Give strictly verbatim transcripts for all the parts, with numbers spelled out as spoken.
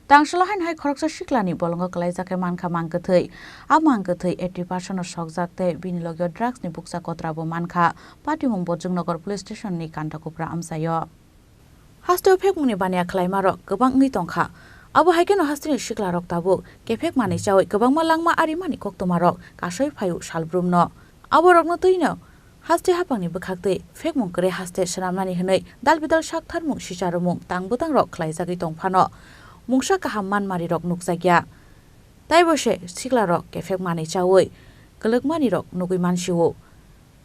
Tangsalo haino hai khoroksa siklani bolongo kwlaijak khe mankha mang kwthwi. A mang kwthwi eighty percent no sokjak tei bini logio drugs ni bukcha kotra bo mankha, Patimung Bojongnagar Police Station ni Kantakupra amchaio. Hasteo phekmungni baniya khlaimarok kwbang wngwi tongkha. Abo hai kheno hasteni siklarok tabuk kephek manwi chawi kwbangma langma arimani koktwmarok kasoi phaio salbrumno. Aborokno twino haste haphangni bwkhaktwi phekmung kwrwi haste swnamnani hwnwi dalbidal saktharmung sicharomung tang bwtangrok khlaijagwi tongphano mungsa kaham manmarirok nukjakya. Taibo se siklarok kephek manwi chawi kwlwkmanirok nugwi mansio.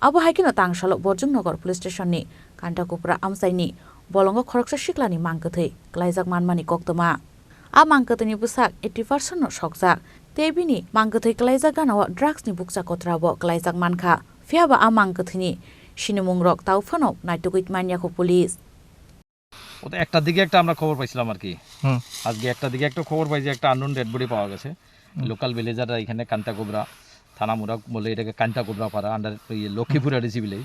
Abo hai kheno Tangsalo Bojongnagar Police Station ni Kantakupra amchaini bolongo khoroksa siklani mang kwthwi kwlaijak manmani koktwma. A mang kwthwini bwsak eighty percent no sokjak, tei bini mang kwthwi kwlaijak ganao drugs ni bukcha kotra bo kwlaijak mankha. Phiyaba a mang kwthwini sinimungrok tau phano naitugwi manya kho police. ওটা একটার দিকে একটা আমরা খবর পাইছিলাম আর কি। হুম। আজকে একটার দিকে একটা খবর পাই যে একটা আননোন ডেড বডি পাওয়া গেছে। লোকাল ভিলেজাররা এখানে কান্তাকুবরা থানা মুরাক বলে, এটাকে কান্তাকুবরা পাড়া, আন্ডার লক্ষ্মীপুর এডিসি ভিলেজ।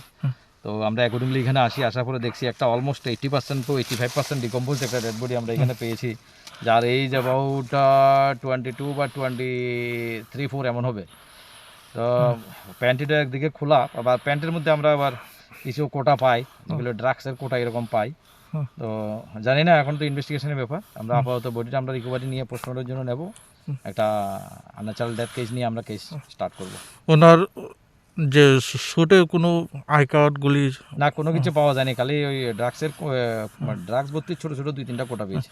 তো আমরা অ্যাকর্ডিংলি এখানে আসি, আসার পরে দেখছি একটা almost eighty percent to eighty five percent decompose একটা ডেড বডি আমরা এখানে পেয়েছি, যার এজ অ্যাবাউট টোয়েন্টি টু বা টোয়েন্টি থ্রি ফোর এমন হবে। তো প্যান্টিটা একদিকে খোলা, আবার প্যান্টের মধ্যে আমরা আবার কিছু কোটা পাই, যেগুলো ড্রাগসের কোটা এরকম পাই। তো জানি না, এখন তো ইনভেস্টিগেশনের ব্যাপার। আমরা আপাতত বডিটা আমরা রিকভারি নিয়ে পোস্টমর্টমের জন্য নেব। একটা আনন্যাচারাল ডেথ কেস নিয়ে আমরা কেস স্টার্ট করব। ওনার যে শুটে কোনো আই কার্ড গুলি না, কোনো কিছু পাওয়া যায়নি, খালি ওই ড্রাগসের, ড্রাগস ভর্তি ছোট ছোট দুই তিনটা কোটা পেয়েছি।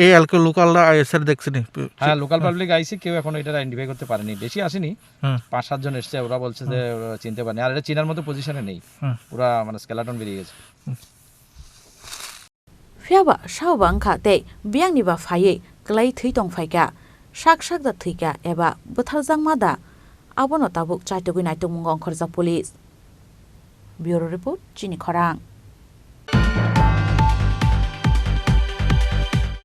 এই এলাকার লোকালরা এসে দেখছেনি? হ্যাঁ, লোকাল পাবলিক আইসি, কেউ এখন এটা আইডেন্টিফাই করতে পারেনি, বেশি আসেনি। হুম। পাঁচ সাতজন এসছে, ওরা বলছে যে ওরা চিনতে পারেনি, আর এটা চিনার মতো পজিশনে নেই। হুম। পুরা মানে স্কেলাটন বেরিয়ে গেছে। Phiyaba sao ba wngkha tei biyangni ba phaiwi kwlai thwi tong phaikha, sak sak da thwikha eba bwtharjakma da, abono tabuk chaitugwi naitugmungo ongkhorjak police. Bureau Report, Chini Khorang.